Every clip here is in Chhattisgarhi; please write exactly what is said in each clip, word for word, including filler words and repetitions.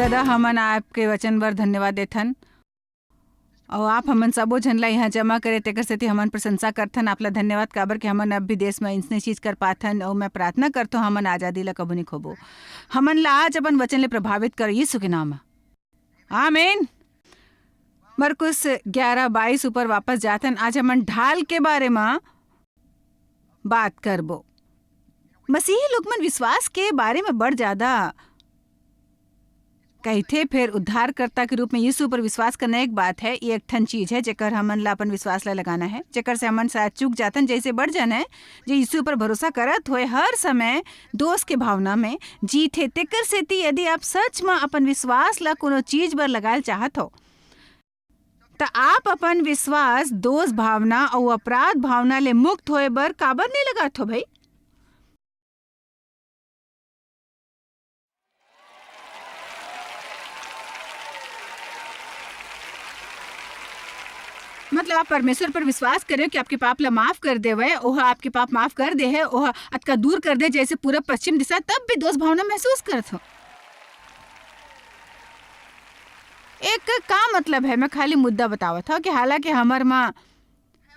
दादा, हमन आपके वचन बर धन्यवाद देथन, अउ आप हमन सबो झन ला यहाँ जमा करे, तेकर सेती हमन प्रशंसा करथन। आप ला धन्यवाद, काबर कि हमन अब भी देश में अइसने चीज कर पाथन, अउ मैं प्रार्थना करथों, हमन आजादी ला कभू नहीं खोबो। हमन ला आज अपन वचन ले प्रभावित कर, यीशु के नाम में, आमीन। मरकुस ग्यारह बाईस ऊपर वापस जाथन। आज हमन ढाल के बारे में बात करबो। मसीही लोग मन विश्वास के बारे में बड़ ज्यादा कहिथे, फेर उद्धारकर्ता के रूप में यीशु पर विश्वास करना एक बात है, ये एक ठन चीज है, जेकर हमन ला अपन विश्वास ला लगाना है, जेकर से हमन शायद चूक जाथन। जैसे बड़ जन है, जे यीशु पर भरोसा करत होए हर समय दोष के भावना में जीथे। तेकर सेती यदि आप सच में अपन विश्वास ला कोनो चीज बर लगाए चाहत हो, त आप अपन विश्वास दोष भावना अउ अपराध भावना ले मुक्त होए बर काबर नहीं लगात हो भाई? मतलब, आप परमेश्वर पर विश्वास करे हो कि आपके पाप ला माफ कर देवे, ओह आपके पाप माफ कर दे है, ओह अतका दूर कर दे, जैसे पूरा पश्चिम दिशा, तब भी दोष भावना महसूस करत हो। एक का मतलब है, मैं खाली मुद्दा बतावत हूँ कि हालांकि हमर मा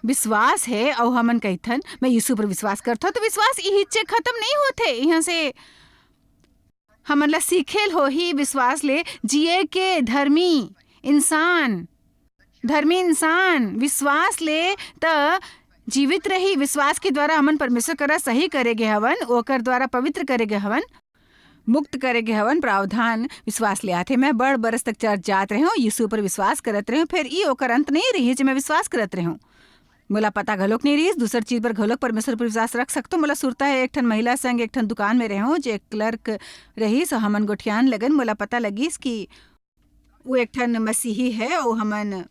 विश्वास है, अउ हमन कहिथन, "मैं यीशु पर विश्वास करथव," तो विश्वास इही चे खत्म नहीं होथे। यहाँ से हमन ला सीखेल होही विश्वास ले जिए के धर्मी इंसान, धर्मी इंसान विश्वास ले त जीवित रही। विश्वास के द्वारा हमन परमेश्वर करा सही करे गे हवन, ओकर द्वारा पवित्र करे गे हवन, मुक्त करे गे हवन। प्रावधान विश्वास ले आथे। मैं बड़ बरस तक चर्च जात रहे हूँ, यीशु पर विश्वास करत रहे हूँ, फिर ई ओकर अंत नहीं रही जे मैं विश्वास करत रहे हूँ। मोला पता घलोक नहीं रहिस, दूसर चीज पर घलोक परमेश्वर पर विश्वास रख सकतो। मोला सुरता है, एक ठन महिला संग एक ठन दुकान में रहे हूँ, जे क्लर्क रहिस, हमन गोठियान लगन। मोला पता लगिस कि वो एक ठन मसीही है, वो हमन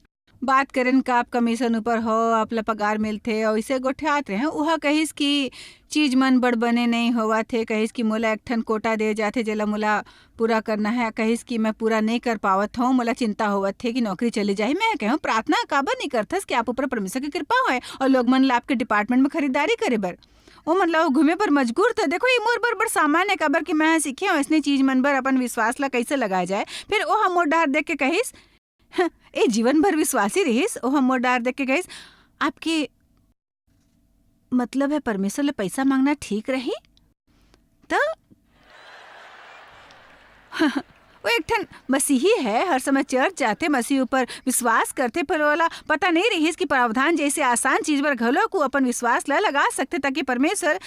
बात करेन का आप कमीशन ऊपर हो, आप ला पगार मिलथे, अउ इसे गोठियात रहे। उहा कहिस कि चीज मन बड़ बने नहीं होवत हे, कहिस कि मोला एक ठन कोटा दे जाथे, जेला मोला पूरा करना है। कहिस कि मैं पूरा नहीं कर पावत हूँ, मोला चिंता होवत हे कि नौकरी चली जाही। मैं कहूँ, "प्रार्थना काबर नहीं करथस कि आप ऊपर परमेश्वर की कृपा होए अउ लोग मन ला आपके डिपार्टमेंट में खरीदारी करे बर, ओ मन ला घूमे बर मजबूर?" तो देखो, ये मोर बर बड़ सामान्य है, काबर कि मैं सीखे हूँ ऐसने चीज मन बर अपन विश्वास ला कैसे लगाया जाए। फिर ओ हम मोर डहर देख के कहिस, "हं, ए जीवन भर विश्वासी रहिस।" ओ हम मोर डहर देख के कहिस, "आपके मतलब है परमेश्वर ले पैसा मांगना ठीक रही?" त वो एक ठन मसीही है, हर समय चर्च जाथे, मसीह ऊपर विश्वास करथे, पर ओला पता नहीं रहिस कि प्रावधान जैसे आसान चीज बर घलो को अपन विश्वास ला लगा सकथे, ताकि परमेश्वर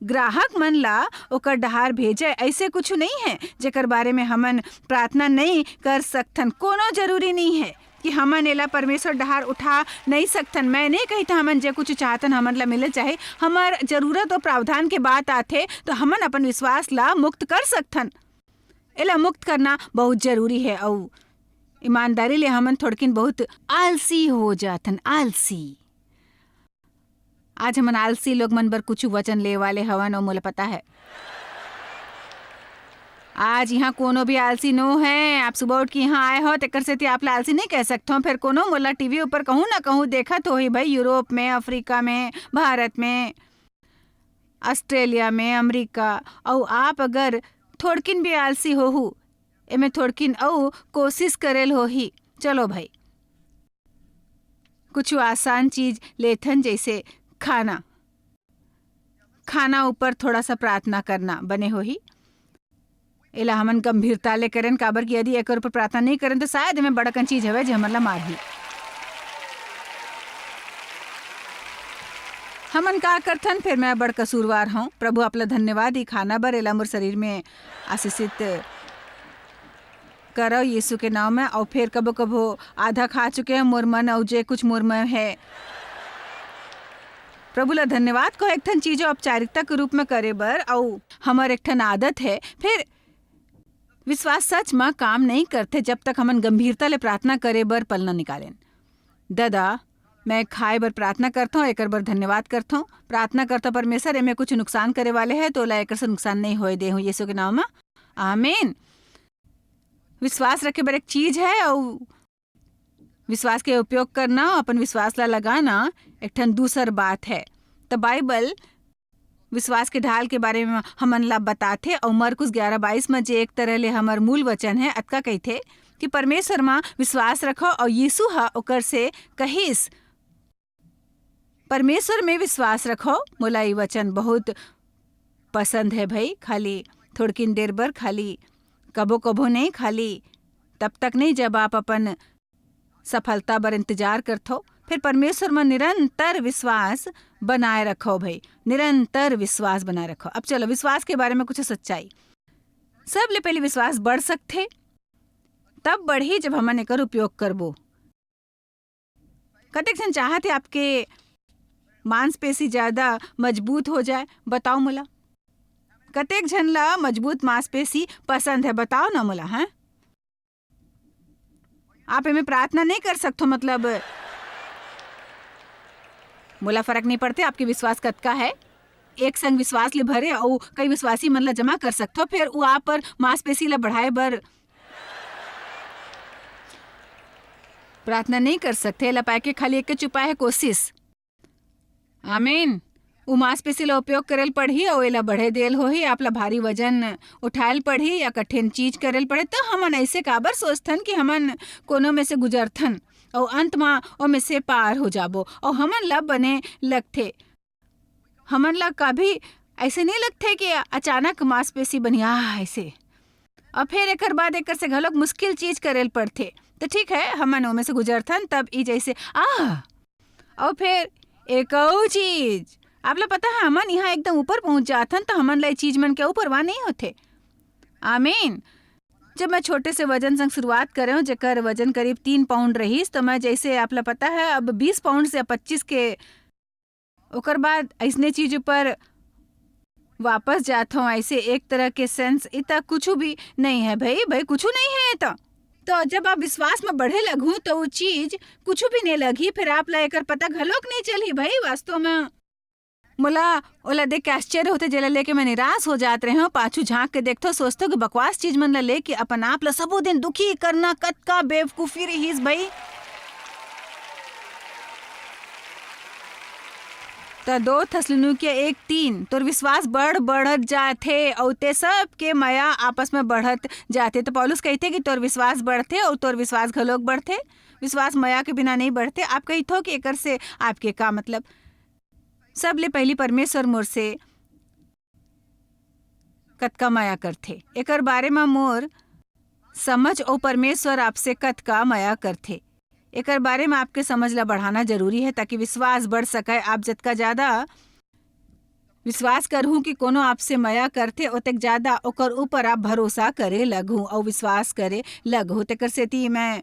ग्राहक मन ला ओकर डहार भेजे। ऐसे कुछ नहीं है जेकर बारे में हमन प्रार्थना नहीं कर सकथन। कोनो जरूरी नहीं है कि हमन एला परमेश्वर डहार उठा नहीं सकथन। मैं नहीं कही था हमन जे कुछ चाहतन हमन ला मिले चाहे। हमर जरूरत और प्रावधान के बात आथे तो हमन अपन विश्वास ला मुक्त कर सकथन। एला मुक्त करना बहुत जरूरी है। अउ ईमानदारी ले हमन थोड़किन बहुत आलसी हो जाथन, आलसी। आज हमन आलसी लोग मन बर कुछ वचन ले वाले हवन, अउ मोला पता है आज यहाँ कोनो भी आलसी नो है। आप सुबह उठ के यहाँ आए हो, तेकर सेती आप ला आलसी नहीं कह सकथो। फिर कोनो मोला टीवी ऊपर कहूँ ना कहूँ देखत होही भाई, यूरोप में, अफ्रीका में, भारत में, ऑस्ट्रेलिया में, अमेरिका, अउ आप अगर थोड़किन भी आलसी होहू, एमे थोड़किन अउ कोशिश करेल होही। चलो भाई, कुछ आसान चीज लेथन, जैसे खाना। खाना ऊपर थोड़ा सा प्रार्थना करना बने होही। एला हमन गंभीरता ले करेन, काबर कि यदि एकर ऊपर प्रार्थना नहीं करेन, तो शायद एमे बड़कन चीज हवे, जे हमन ला मारही। हमन का करथन, फिर मैं बड़ कसूरवार हूँ। प्रभु, आप ला धन्यवाद, ई खाना बर, एला मोर शरीर में आशीषित करव यीशु के नाम में। अउ फिर कभो कभो आधा खा चुके हैं मोर मन, अउ जे कुछ मोर में है, प्रभु ला धन्यवाद कहो। एक ठन चीजो औपचारिकता के रूप में करे बर, अउ हमर एक ठन आदत है, फिर विश्वास सच म काम नहीं करथे जब तक हमन गंभीरता ले प्रार्थना करे बर पल न निकालेन। ददा, मैं खाए बर प्रार्थना करथौं, एकर बर धन्यवाद करथौं। प्रार्थना करथौं, परमेश्वर, एमे कुछ नुकसान करे वाले है, तो ओला एकर से नुकसान नहीं होए देहूं, यीशु के नाम म, आमीन। विश्वास रखे बर एक चीज है, अउ विश्वास के उपयोग करना, अपन विश्वास ला लगाना, एक ठन दूसर बात है। त बाइबल विश्वास के ढाल के बारे म हमन ला बताथे, अउ मरकुस ग्यारह बाईस म जे एक तरह ले हमर मूल वचन हे, अतका कहिथे कि परमेश्वर म विश्वास रखव, अउ यीशु ह ओकर से कहिस, "परमेश्वर में विश्वास रखव।" मोला ये वचन बहुत पसंद है भई, खाली थोड़किन देर बर, खाली कभो-कभो नहीं, खाली तब तक नहीं जब आप अपन सफलता बर इंतजार करथो, फिर परमेश्वर म निरंतर विश्वास बनाए रखो भई, निरंतर विश्वास बनाए रखो। अब चलो, विश्वास के बारे में कुछ सच्चाई। सबले पहले विश्वास बढ़ सकथे, तब बढ़ही जब हमन एकर उपयोग करबो। कतेक झन चाहत हे आपके मांसपेशी ज्यादा मजबूत हो जाए, बताओ मोला। कतेक झन ला मजबूत मांसपेशी पसंद है, बताओ ना मोला, हैं? आप एमे प्रार्थना नहीं कर सकथो, मतलब, मोला फरक नहीं पड़थे आपके विश्वास कतका है। एक संग विश्वास ले भरे अउ कई विश्वासी मन ला जमा कर सकथो, फिर वो आप पर मांसपेशी ला बढ़ाए बर प्रार्थना नहीं कर सकथे। एला पाए के खाली एक के उपाय है, कोशिश। आमीन। उ मांसपेशी ला उपयोग करेल पड़ही अउ एला बढ़े देल होही। आप ला भारी वजन उठाएल पड़ही या कठिन चीज करेल पड़े, त हमन ऐसे काबर सोचथन कि हमन कोनो में से गुजरथन अउ अंत म ओमे से पार हो जाबो अउ हमन ला बने लगथे। हमन ला कभी ऐसे नहीं लगथे कि अचानक मांसपेशी बनिया ऐसे। अउ फिर एकर बाद एकर से घलोक मुश्किल चीज करेल पड़थे। त ठीक है, हमन ओमे से गुजरथन, तब ई जैसे, आह! अउ फिर एक अउ चीज, आप ला पता है, हमन यहाँ एकदम ऊपर पहुंच जाथन, त हमन ला ए चीज मन के अउ परवाह नहीं होथे। आमीन। जब मैं छोटे से वजन संग शुरुआत करेंव, जेकर वजन करीब तीन पाउंड रहिस, तो मैं, जैसे आप ला पता है, अब बीस पाउंड से पच्चीस के, ओकर बाद अइसने चीज ऊपर वापस जात हूँ, ऐसे एक तरह के सेंस, इतना कुछ भी नहीं है भाई, भाई कुछ नहीं है। तो, तो जब आप विश्वास में बढ़े लगहू, तो वो चीज कुछ भी नहीं लगही, फिर आप ला एकर पता घलोक नहीं चलही भाई। वास्तव में मोला ओला देख के आश्चर्य होथे, जेला लेके मैं निराश हो जात रहे हूँ। पाछू झांक के देखथो, सोचथो कि बकवास चीज मन ला लेके अपन आप ला सबो दिन दुखी करना कतका बेवकूफी रहिस भाई। त दो थस्सलुनीकिया एक तीन, तोर विश्वास बढ़ बढ़त जाथे अउ ते सब के मया आपस में बढ़त जाथे। तो पौलुस कहिथे कि तोर विश्वास बढ़थे अउ तोर विश्वास घलोक बढ़थे। विश्वास मया के बिना नहीं बढ़थे। आप कहिथो कि एकर से आपके का मतलब? सबले पहिली परमेश्वर मोर से कतका मया करथे, एकर बारे म मोर समझ अउ परमेश्वर आपसे कतका मया करथे, एकर बारे म आपके समझ ला बढ़ाना जरूरी है, ताकि विश्वास बढ़ सके। आप जतका ज्यादा विश्वास करहू कि कोनो आपसे मया करथे, ओतेक ज्यादा ओकर ऊपर आप भरोसा करे लगहू अउ विश्वास करे लगहू। तेकर सेती मैं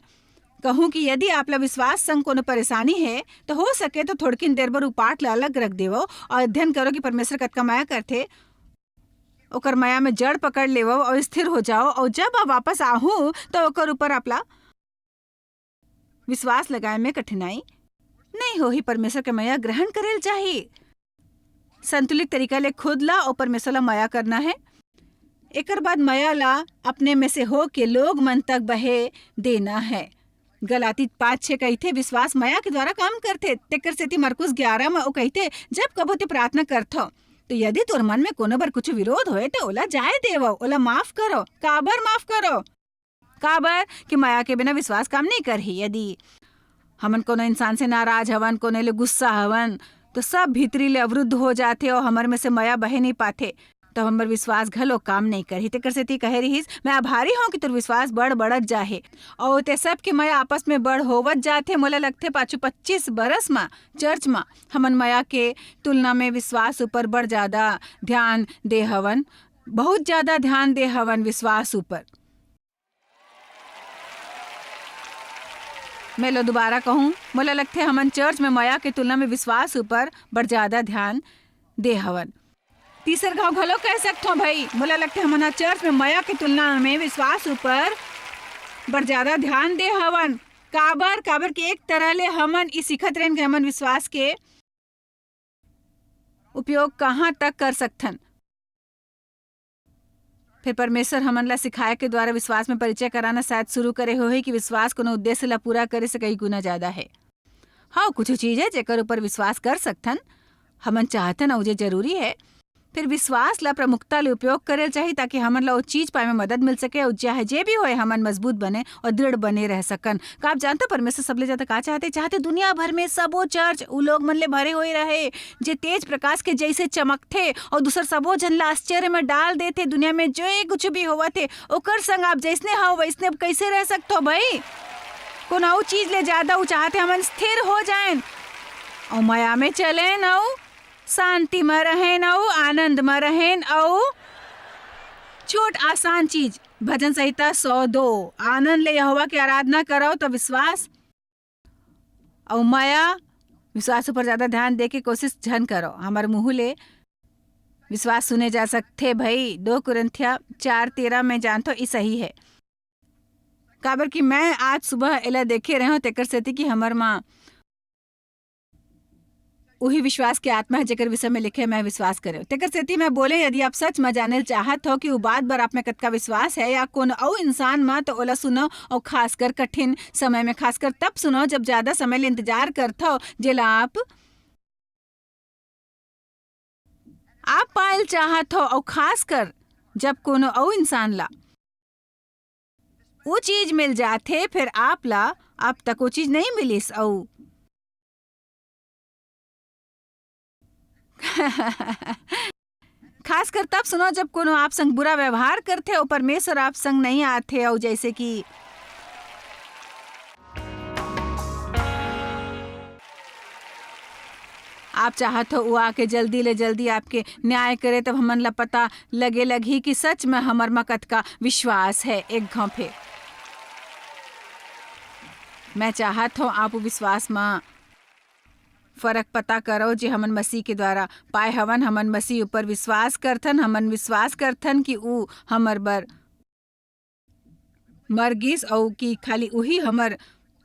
कहूँ कि यदि आप ला विश्वास संग कोनो परेशानी है, तो हो सके तो थोड़किन देर बर उ पाठ ला अलग रख देवो अउ अध्ययन करो कि परमेश्वर कतका मया करथे। ओकर मया में जड़ पकड़ लेवो अउ स्थिर हो जाओ, अउ जब आप वापस आहू, तो ओकर ऊपर आप ला विश्वास लगाए में कठिनाई नहीं होही। परमेश्वर के मया ग्रहण करेल चाही। संतुलित तरीका ले खुद ला अउ परमेश्वर ला मया करना है। एकर बाद मया ला अपने में से होके लोग मन तक बहे देना है। गलाती पाँच छः कहिथे, "विश्वास मया के द्वारा काम करथे।" तेकर सेती मरकुस ग्यारह म ओ कहिथे, "जब कभू ते प्रार्थना करथव, तो यदि तोर मन में कोनो बर कुछ विरोध होए, तो ओला जाए देवव, ओला माफ करो।" काबर माफ करो? काबर कि मया के बिना विश्वास काम नहीं करही। यदि हमन कोनो इंसान से नाराज हवन, कोनो ले गुस्सा हवन, तो सब भीतरी ले अवरुद्ध हो जाथे अउ हमर में से मया बहे नहीं पाथे, तब हमर विश्वास घलो काम नहीं करही। तेकर सेती कहे रिहिस, "मैं आभारी हूँ कि तोर विश्वास बढ़ बढ़त जाहे, अउ ते सब के मया आपस में बढ़ होवत जाथे।" मोला लगथे पाछू पच्चीस बरस म चर्च म हमन मया के तुलना में विश्वास ऊपर बड़ ज्यादा ध्यान दे हवन, बहुत ज्यादा ध्यान दे हवन विश्वास ऊपर। मैं लो दोबारा कहूँ, मोला लगथे हमन चर्च में मया के तुलना में विश्वास ऊपर बड़ ज्यादा ध्यान दे हवन। तीसर घाव घलो कह सकथो भाई, मोला लगथे हमन ह चर्च में मया के तुलना में विश्वास ऊपर बड़ ज्यादा ध्यान दे हवन। काबर? काबर कि एक तरह ले हमन ई सीखत रहेन कि हमन विश्वास के उपयोग कहाँ तक कर सकथन। फिर परमेश्वर हमन ला सिखाए के द्वारा विश्वास में परिचय कराना शायद शुरू करे होही कि विश्वास कोनो उद्देश्य ला पूरा करे से कई गुना ज्यादा है। हाँ, कुछ चीज है जेकर ऊपर विश्वास कर सकथन, हमन चाहथन अउ जे जरूरी है, फिर विश्वास ला प्रमुखता ले उपयोग करे चाही, ताकि हमन ला वो चीज पाए में मदद मिल सके, और चाहे जे भी होए, हमन मजबूत बने और दृढ़ बने रह सकन। का आप जानते हो, परमेश्वर सबले ज्यादा का चाहते? चाहते दुनिया भर में सबो चर्च उ लोग मन ले भरे हुए रहे, जे तेज प्रकाश के जैसे चमकथे और दूसर सबो झन ला आश्चर्य में डाल देथे। दुनिया में जो कुछ भी होवत हे, ओकर संग आप जैसने हव, वैसने कैसे रह सकत हो भाई? कोनो अउ चीज ले ज्यादा उ चाहते हमन स्थिर हो जाएन, अउ मया में चलेन, अउ शांति में रहेन, अउ आनंद में रहेन, अउ छोट आसान चीज, भजन संहिता सौ दो, आनंद ले यहोवा के आराधना करव, त विश्वास अउ मया, विश्वास ऊपर ज्यादा ध्यान दे के कोशिश झन करो। हमर मुंह ले विश्वास सुने जा सकथे भई। दो कुरिन्थिया चार तेरह में जानथो, ई सही है। काबर कि मैं आज सुबह एला देखे रहे हूं, तेकर सेती कि हमर मां उही विश्वास के आत्मा है, जेकर विषय में लिखे, मैं विश्वास करे। तेकर सेती मैं बोले, यदि आप सच में जाने चाहत हो कि उ बात बर आप में कतका विश्वास है या कोनो अउ इंसान में, तो ओला सुनो, और खासकर कठिन समय में, खासकर तब सुनो, जब ज्यादा समय ले इंतजार करत हो, जेला आप, आप पायल चाहत हो, और खासकर जब कोनो अउ इंसान ला वो चीज मिल जाथे, फिर आप ला अब तक वो चीज नहीं मिलिस, अउ खासकर तब सुनो, जब कोनो आप संग बुरा व्यवहार करथे, और परमेश्वर आप संग नहीं आथे, और जैसे कि आप चाहत हो, वो आके जल्दी ले जल्दी आपके न्याय करे, तब हमन ला पता लगे लगही कि सच में हमर मा कतका विश्वास है। एक घांव फेर मैं चाहत हूं, आप वो विश्वास मा फर्क पता करो, जे हमन मसीह के द्वारा पाए हवन। हमन मसीह ऊपर विश्वास करथन, हमन विश्वास करथन कि ऊ हमर बर मर गिस, अउ कि खाली उही हमर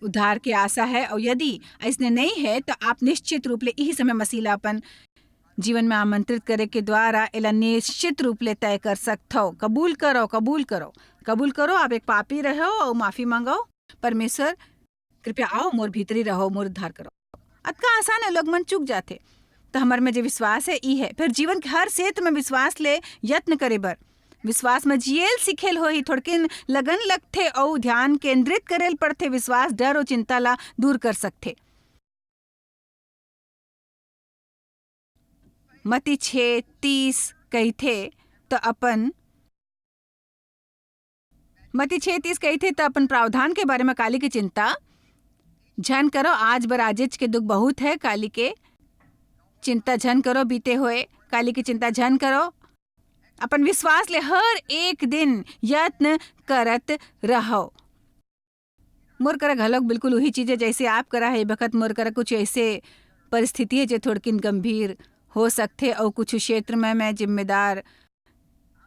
उद्धार के आशा है। अउ यदि अइसने नहीं है, तो आप निश्चित रूप ले इही समय मसीह ला अपन जीवन में आमंत्रित करे के द्वारा एला निश्चित रूप ले तय कर सकथव। कबूल करो, कबूल करो, कबूल करो। आप एक पापी रहो और माफी मांगो। परमेश्वर, कृपया आओ, मोर भीतरी रहो, मोर उद्धार करो। अतका आसान है, लोग मन चूक जाथे। तो हमर में जे विश्वास है, ई है। फिर जीवन के हर क्षेत्र में विश्वास ले यत्न करे बर, विश्वास में जियल सिखेल होही। थोड़किन लगन लगथे अउ ध्यान केंद्रित करेल पड़थे। विश्वास डर अउ चिंता ला दूर कर सकथे। मती छे तीस कहिथे, तो अपन मती छे तीस कहिथे, त अपन प्रावधान के बारे में काली के चिंता झन करो। आज बर आजेच के दुख बहुत है, काली के चिंता झन करो। बीते होए काली के चिंता झन करो। अपन विश्वास ले हर एक दिन यत्न करत रहो। मोर करा घलोक बिल्कुल उही चीज है, जैसे आप करा है। ए बखत मोर करा कुछ ऐसे परिस्थिति है, जे थोड़किन गंभीर हो सकथे, अउ कुछ क्षेत्र में मैं जिम्मेदार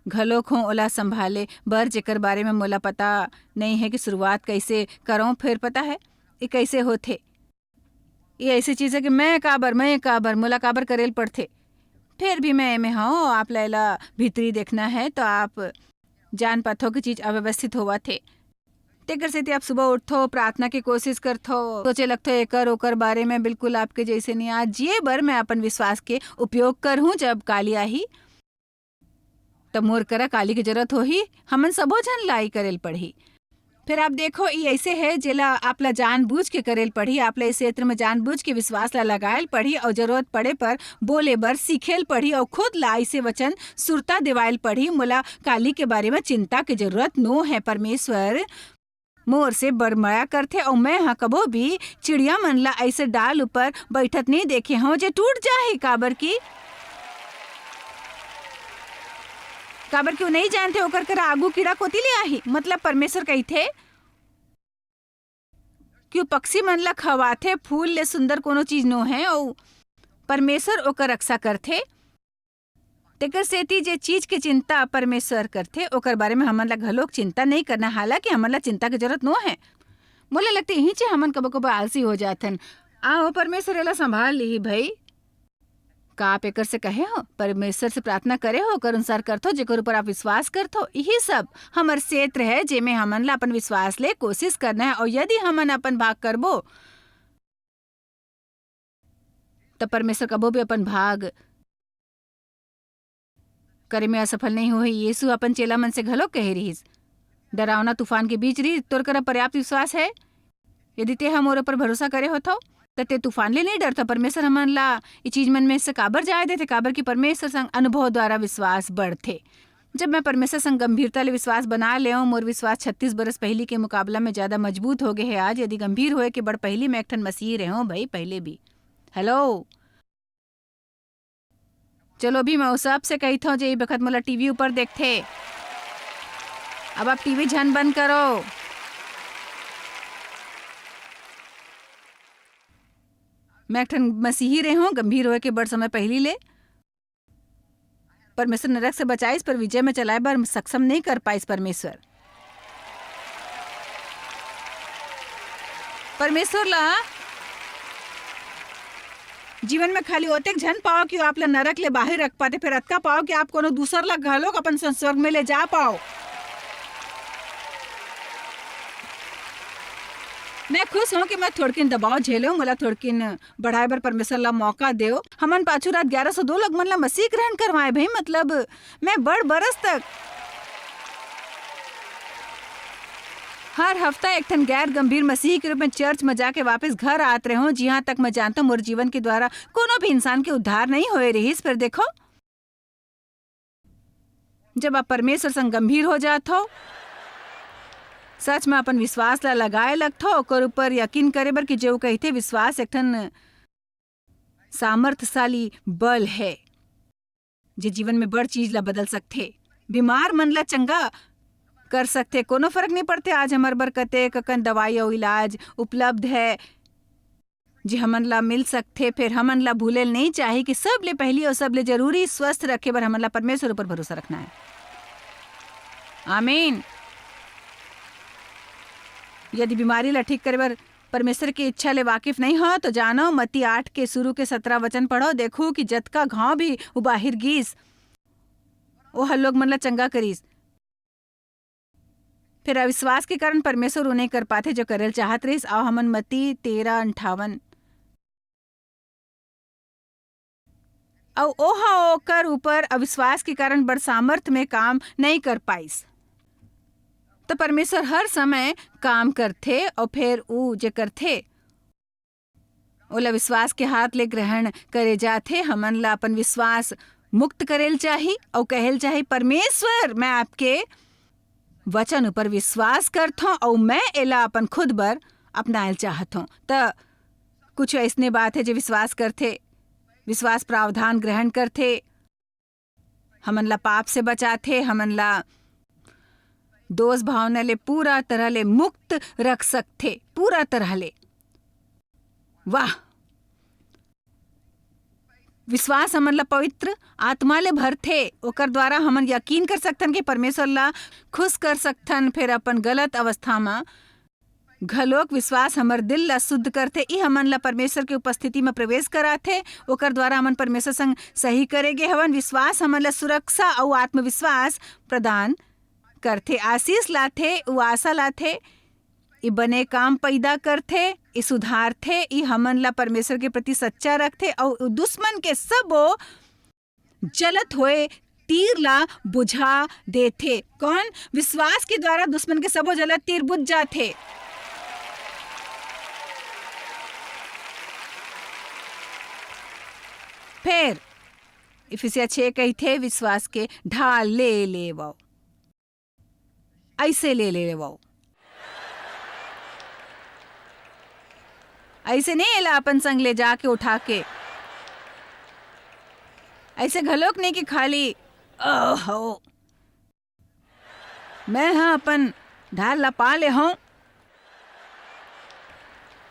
घलोक हों ओला संभाले बर, जेकर बारे में मोला पता नई है कि शुरुआत कइसे करंव। फेर पता है, ये कइसे होथे? ये ऐसी चीज है कि मैं काबर, मैं काबर, मोला काबर करेल पड़थे। फेर भी मैं एमे हंव, आप ला एला भीतरी देखना है, तो आप जान पाथो कि चीज अव्यवस्थित होवत हे। तेकर सेती आप सुबह उठथो, प्रार्थना के कोशिश करथो, सोचे लगथो एकर ओकर बारे में। बिल्कुल आपके जैसे नहीं। आज जिए बर मैं अपन विश्वास के उपयोग करहूं। जब काली आही, त मोर करा काली के जरूरत होही। हमन सबो झन लाई करेल पड़ही। फिर आप देखो, ई ऐसे है, जेला आप ला जानबूझ के करेल पड़ही। आप ला इस क्षेत्र में जानबूझ के विश्वास ला लगायल पड़ही और जरूरत पड़े पर बोले बर सीखेल पड़ही और खुद ला ऐसे वचन सुरता देवायल पड़ही, "मोला काली के बारे में चिंता के जरूरत नो है। परमेश्वर मोर से बड़ मया करथे और मैं ह कभो भी चिड़िया मन ला ऐसे डाल ऊपर बैठत नहीं देखे हंव, जे टूट जाही।" काबर की, काबर कि वो नहीं जानथे ओकर करा आगू कीड़ा कोती ले आही। मतलब परमेश्वर कहिथे कि वो पक्षी मन ला खवाथे, फूल ले सुंदर कोनो चीज नो है, अउ परमेश्वर ओकर रक्षा करथे। तेकर सेती जे चीज के चिंता परमेश्वर करथे, ओकर बारे में हमन ला घलोक चिंता नहीं करना, हालांकि हमन ला चिंता के जरूरत नो है। मोला लगथे, इही चे हमन कबो-कबो आलसी हो जाथन। आओ, परमेश्वर एला संभाल लिही भई। का आप एकर से कहे हो? परमेश्वर से प्रार्थना करे हो, ओकर अनुसार करथो, जेकर ऊपर आप विश्वास करथो? इही सब हमर क्षेत्र है, जेमे हमन ला अपन विश्वास ले कोशिश करना है। और यदि हमन अपन भाग करबो, त परमेश्वर कबो भी अपन भाग करे में असफल नहीं होही। यीशु अपन चेला मन से घलो कहे रिहिस, "डरावना तूफान के बीच रिहिस, तोर करा पर्याप्त विश्वास है? यदि ते ह मोर ऊपर भरोसा करे होथव, त ते तूफान ले नहीं डरथव।" परमेश्वर हमन ला ई चीज मन में से काबर जाय देथे? काबर कि परमेश्वर संग अनुभव द्वारा विश्वास बढ़थे। जब मैं परमेश्वर संग गंभीरता ले विश्वास बना लेव, मोर विश्वास छत्तीस बरस पहिली के मुकाबला में ज्यादा मजबूत हो गए है। आज यदि गंभीर होए के बड़ पहिली, मैं एक ठन मसीही रहे हूँ भाई, पहले भी। हेलो, चलो भी मैं उस सबसे कही थो जे ई बखत मोला टीवी ऊपर देखथे, अब आप टीवी झन बंद करो। मैं एक ठन मसीही रहे हूँ, गंभीर होए के बड़ समय पहिली ले। परमेश्वर नरक से बचाइस, पर विजय में चलाए बर सक्षम नहीं कर पाइस परमेश्वर। परमेश्वर ला जीवन में खाली ओतेक झन पाओ कि आप ला नरक ले बाहर रख पाते, फिर अतका पाओ कि आप कोनो दूसर ला घलोक अपन स्वर्ग में ले जा पाओ। मैं खुश हूँ कि मैं थोड़किन दबाव झेले हूँ, मोला थोड़किन बढ़ाए बर परमेश्वर ला मौका देव। हमन पाछू रात ग्यारह सौ दो लोग मन ला मसीह ग्रहण करवाए भाई, मतलब मैं बड़ बरस तक हर हफ्ता एक ठन गैर गंभीर मसीही के रूप में चर्च में जाके वापस घर आत रहे हूँ। जिहाँ तक मैं जानता हूँ, मोर जीवन के द्वारा कोनो भी इंसान के उद्धार नहीं होए रहिस। पर देखो, जब आप परमेश्वर संग गंभीर हो जात हो, सच में अपन विश्वास ला लगाए लगथो, ओकर ऊपर यकीन करे बर कि जे वो कहिथे, विश्वास एक ठन सामर्थशाली बल है, जे जीवन में बड़ चीज ला बदल सकथे, बीमार मन ला चंगा कर सकथे। कोनो फर्क नहीं पड़थे आज हमर बर कतेक अकन दवाई अउ इलाज उपलब्ध है, जे हमन ला मिल सकथे। फिर हमन ला भूले नहीं चाही कि सबले पहली और सबले जरूरी स्वस्थ रखे बर हमन ला परमेश्वर ऊपर भरोसा रखना है। आमीन। यदि बीमारी ला ठीक करे बर परमेश्वर के इच्छा ले वाकिफ नहीं हो, तो जानो, मत्ती आठ के शुरू के सतरा वचन पढ़ो, देखो कि जतका घाव भी उबाहिर गीस, ओह लोग मन ला चंगा करीस। फिर अविश्वास के कारण परमेश्वर वो नहीं कर पाथे, जो करेल चाहत रहिस। आओ हमन मत्ती तेरह अंठावन। अउ ओह ओकर ऊपर अविश्वास के कारण बड़ सामर्थ में काम नहीं कर पाइस। तो परमेश्वर हर समय काम करथे, अउ फिर ऊ जे करथे, ओला विश्वास के हाथ ले ग्रहण करे जाथे। हमन ला अपन विश्वास मुक्त करेल चाही अउ कहेल चाही, "परमेश्वर, मैं आपके वचन ऊपर विश्वास करथों अउ मैं एला अपन खुद बर अपनाएल चाहथों।" त कुछ अइसने बात है जे विश्वास करथे, विश्वास प्रावधान ग्रहण करथे, हमन ला पाप से बचाथे, हमन ला दोष भावना ले पूरा तरह ले मुक्त रख सकथे, पूरा तरह ले। वाह! विश्वास हमन ला पवित्र आत्मा ले भरथे, ओकर द्वारा हमन यकीन कर सकथन कि परमेश्वर ला खुश कर सकथन, फिर अपन गलत अवस्था म घलोक विश्वास हमर दिल ला शुद्ध करथे। ई हमन ला परमेश्वर के उपस्थिति म प्रवेश कराथे, ओकर द्वारा हमन परमेश्वर संग सही करे गे हवन। विश्वास हमन ला सुरक्षा अउ आत्मविश्वास प्रदान करथे, आशीष लाथे, उ आशा लाथे, ई बने काम पैदा करथे, ई सुधारथे, ई हमन ला परमेश्वर के प्रति सच्चा रखथे, अउ दुश्मन के सबो जलत होए तीर ला बुझा देथे। कौन? विश्वास के द्वारा दुश्मन के सबो जलत तीर बुझ जाथे। फेर इफिसिया छह कहिथे, "विश्वास के ढाल ले लेवव।" अइसे ले लेवव। अइसे नहीं एला अपन संग ले जाके उठा के। अइसे घलोक नहीं कि खाली, "ओहो, मैं ह अपन ढाल ला पा ले हूँ,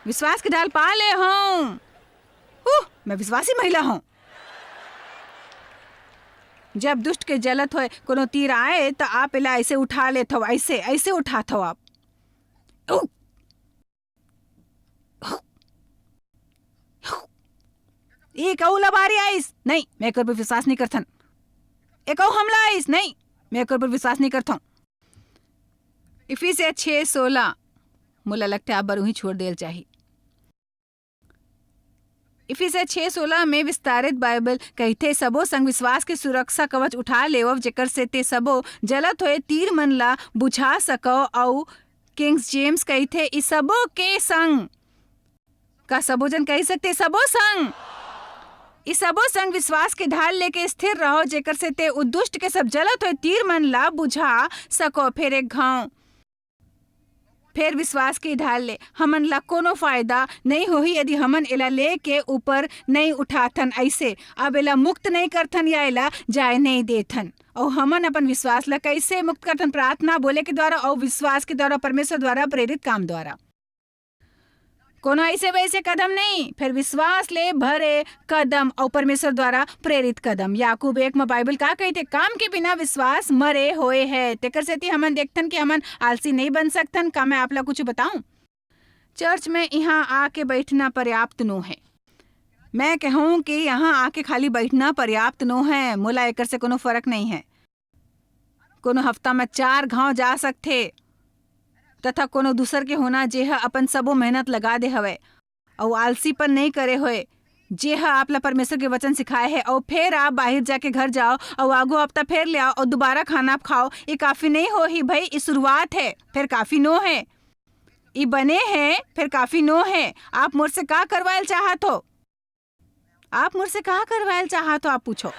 विश्वास के ढाल पा ले हूँ। हूँ, मैं विश्वासी महिला हूँ।" जब दुष्ट के जलत होए कोनो तीर आए, त आप एला ऐसे उठा लेत हव, ऐसे, ऐसे उठात हव आप। उ! एक अऊ लबारी आइस, नहीं, मैं एकर पर विश्वास नहीं करथन। एक अऊ हमला आइस, नहीं, मैं एकर पर विश्वास नहीं करथन। इफिसिया छह सोलह, मोला लगथे आप बर उही छोड़ देल चाही। इफिसिया छह सोलह में विस्तारित बाइबल कहिथे, "सबो संग विश्वास के सुरक्षा कवच उठा लेवव, जेकर से ते सबो जलत होए तीर मन ला बुझा सकव।" अउ किंग्स जेम्स कहिथे, "ई सबो के संग।" का सबो जन कहि सकथे, "सबो संग?" "ई सबो संग विश्वास के ढाल लेके स्थिर रहो, जेकर से ते उदुष्ट के सब जलत होए तीर मन ला बुझा सको।" फेर एक घाव, फेर विश्वास के ढाल ले, हमन ला कोनो फायदा नइ होही यदि हमन एला लेके ऊपर नइ उठाथन। अइसे अब एला मुक्त नइ करथन या एला जाय नइ देथन। अउ हमन अपन विश्वास ला कइसे मुक्त करथन? प्रार्थना, बोले के द्वारा अउ विश्वास के द्वारा, परमेश्वर द्वारा प्रेरित काम द्वारा। कोनो अइसे वइसे कदम नइ, फेर विश्वास ले भरे कदम अउ परमेश्वर द्वारा प्रेरित कदम। याकूब एक म बाइबल का कहिथे? "काम के बिना विश्वास मरे होए है।" तेकर सेती हमन देखथन कि हमन आलसी नइ बन सकथन। का मैं आप ला कुछ बताऊं? चर्च में इहाँ आके बैठना पर्याप्त नो है। मैं कहूं कि यहाँ आके खाली बैठना पर्याप्त नो है, मोला एकर से कोनो फर्क नइ है। कोनो हफ्ता म चार घांव जा सकथे, तथा कोनो दूसर के होना, जेह अपन सबो मेहनत लगा दे हवय, अउ आलसीपन नइ करे होय, जेह आप ला परमेश्वर के वचन सिखाए हे, अउ फेर आप बाहिर जाके घर जाओ, अउ आगू हफ्ता फेर ले आओ, अउ दोबारा खाना आप खाओ। ये काफी नइ होही भई, ये शुरुआत हे, फेर काफी नो हे। ये बने हे, फेर काफी नो हे। आप मोर से का करवायल चाहत हो? आप मोर से का करवायल चाहत हो, आप पूछो।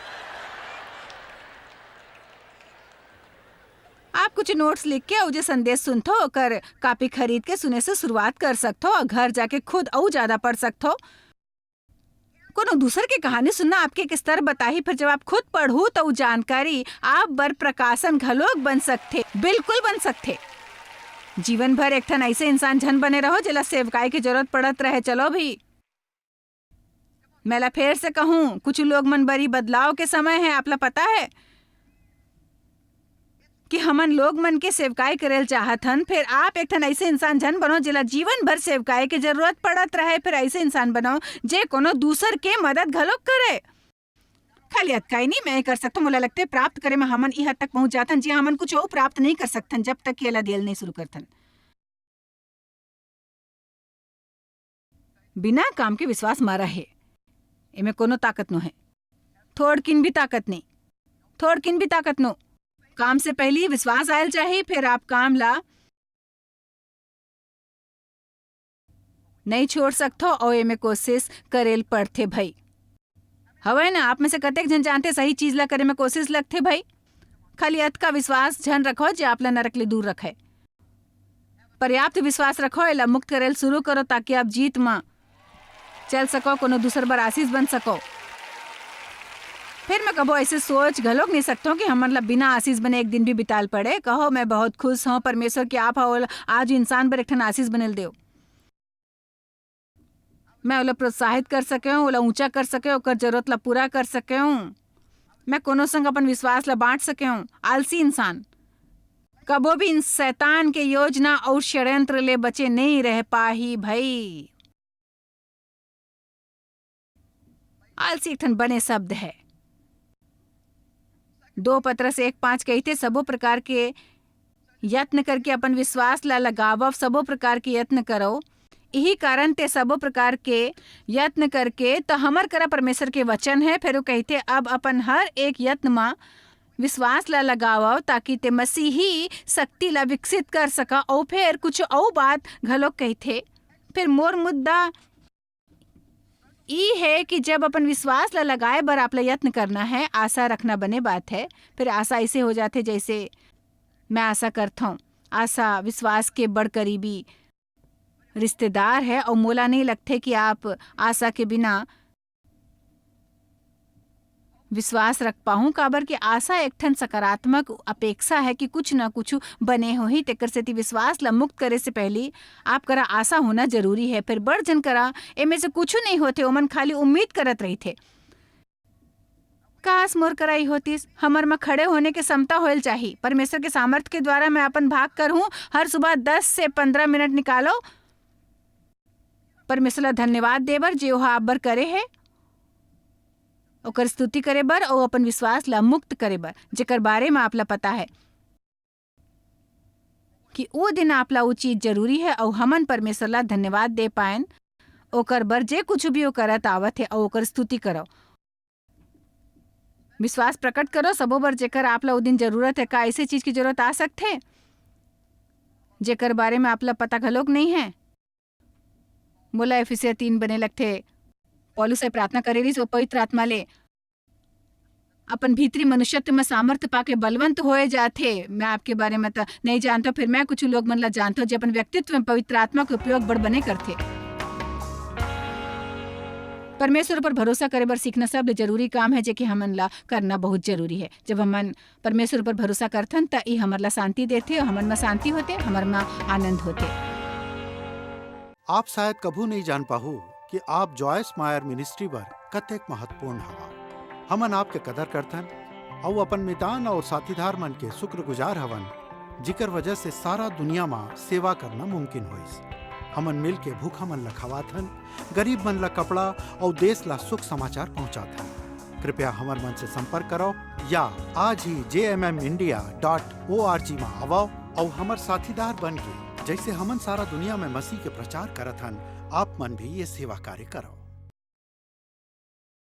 आप कुछ नोट्स लिख के अउ जे संदेश सुनथो, ओकर कॉपी खरीद के सुने से शुरुआत कर सकथो अउ घर जाके खुद अउ ज्यादा पढ़ सकथो। कोनो दूसर के कहानी सुनना आपके एक स्तर बताही, फेर जब आप खुद पढ़हू, त उ जानकारी आप बर प्रकाशन घलोक बन सकथे, बिल्कुल बन सकथे। जीवन भर एक ठन अइसे इंसान झन बने रहो, जेला सेवकाई के जरूरत पड़त रहे। चलो भी, मैं ला फेर से कहूं, कुछ लोग मन बर ई बदलाव के समय हे। आप ला पता हे कि हमन लोग मन के सेवकाई करेल चाहत हन, फेर आप एक ठन अइसे इंसान झन बनो, जेला जीवन भर सेवकाई के जरूरत पड़त रहे। फेर अइसे इंसान बनो, जे कोनो दूसर के मदद घलोक करे। खाली अतकाई नहीं, मैं कर सकथों, मोला लगथे प्राप्त करे में हमन ई हद तक पहुंच जाथन, जिहां हमन कुछ अउ प्राप्त नहीं कर सकथन, जब तक कि एला देल नहीं शुरू करथन। बिना काम के विश्वास मरा हे, एमे कोनो ताकत नो हे, थोड़किन भी ताकत नहीं, थोड़किन भी ताकत नो। काम से पहली विश्वास आयल चाही, फिर आप काम ला नहीं छोड़ सकथो, अउ एमे कोशिश करेल पड़थे भई। हवय ना, आप में से कतेक झन जानथे, सही चीज ला करे में कोशिश लगथे भई। खाली अतका विश्वास झन रखो, जे आप ला नरक ले दूर रखे। पर्याप्त विश्वास रखो, एला मुक्त करेल शुरू करो, ताकि आप जीत म चल सको, कोनो दूसर बर आशीष बन सको। फिर मैं कभो ऐसे सोच घलोक नहीं सकता हूँ कि हमन ला बिना आशीष बने एक दिन भी बिताल पड़े। कहो, "मैं बहुत खुश हूँ परमेश्वर कि आप हा ओला आज इंसान बर एक ठन आशीष बनेल देव।" मैं ओला प्रोत्साहित कर सके हूँ, ओला ऊंचा कर सके हूँ, ओकर जरूरत ला पूरा कर सके हूँ। मैं कोनो संग अपन विश्वास ला बांट सके हूँ। आलसी इंसान कभो भी इन शैतान के योजना अउ षड्यंत्र ले बचे नहीं रह पाही भई। आलसी एक ठन बने शब्द है। दो पतरस एक पाँच कहिथे, "सबो प्रकार के यत्न करके अपन विश्वास ला लगावव, सबो प्रकार के यत्न करव।" इही कारण ते सबो प्रकार के यत्न करके, त हमर करा परमेश्वर के वचन है। फेर वो कहिथे, "अब अपन हर एक यत्न म विश्वास ला लगावव, ताकि ते मसीही शक्ति ला विकसित कर सका।" अउ फेर कुछ अउ बात घलोक कहिथे। फेर मोर मुद्दा ई है कि जब अपन विश्वास ला लगाए बर आप ला यत्न करना है, आशा रखना बने बात है। फिर आशा ऐसे हो जाथे, जैसे मैं आशा करथौं, आशा विश्वास के बड़ करीबी रिश्तेदार है, अउ मोला नहीं लगथे कि आप आशा के बिना विश्वास रख पाहूं, काबर कि आशा एक ठन सकारात्मक अपेक्षा है कि कुछ न कुछ बने होही। तेकर सेती विश्वास ला मुक्त करे से पहली आप करा आशा होना जरूरी है। फिर बड़ जन करा एमे से कुछ नहीं होथे, ओमन खाली उम्मीद करत रहिथे, "काश मोर करा ई होतिस।" हमर म खड़े होने के क्षमता होयल चाही। परमेश्वर के सामर्थ के द्वारा मैं अपन भाग करहूं। हर सुबह दस से पन्द्रह मिनट निकालो, परमेश्वर ला धन्यवाद दे बर, जे ओहा आप बर करे हे, ओकर स्तुति करे बर अउ अपन विश्वास ला मुक्त करे बर, जेकर बारे म आप ला पता है कि ओ दिन आप ला ओ चीज जरूरी है अउ हमन परमेश्वर ला धन्यवाद दे पाएन। ओकर बर जे कुछ भी वो करत आवत हे, अउ ओकर स्तुति करव। विश्वास प्रकट करो सबो बर, जेकर आप ला ओ दिन जरूरत हे। का ऐसे चीज की जरूरत आ सकथे, जेकर बारे में आप ला पता घलोक नहीं है? मोला एफिसिया तीन बने लगथे। पौलुस ह प्रार्थना करे रिहिस, वो पवित्र आत्मा ले अपन भीतरी मनुष्यत्व में सामर्थ्य पाके बलवंत होए जाथे। मैं आपके बारे में त नहीं जानता, फिर मैं कुछ लोग मन ला जानता हूँ, जे अपन व्यक्तित्व में पवित्र आत्मा के उपयोग बड़ बने करथे। परमेश्वर पर भरोसा करे बर सीखना सबले जरूरी काम है, जे कि हमन ला करना बहुत जरूरी है। जब हमन परमेश्वर पर भरोसा करथन, त ई हमर ला शांति देथे, हमन में शांति होथे, हमर में आनंद होथे। आप शायद कभू नहीं जान पाहू कि आप जॉयस मायर मिनिस्ट्री बर कतेक महत्वपूर्ण हवा। हमन आपके कदर करथन अउ अपन मितान अउ साथीदार मन के शुक्रगुजार हवन, जिकर वजह से सारा दुनिया मा सेवा करना मुमकिन होइस। हमन मिल के भूखा मन ला खवाथन, गरीब मन ला कपड़ा अउ देश ला सुख समाचार पहुंचाथन। कृपया हमर मन से संपर्क करो या आज ही जे M M India dot O R G मा आवव अउ हमर साथीदार बन के, जैसे हमन सारा दुनिया में मसीह के प्रचार करत हन, आप मन भी ये सेवा कार्य करो।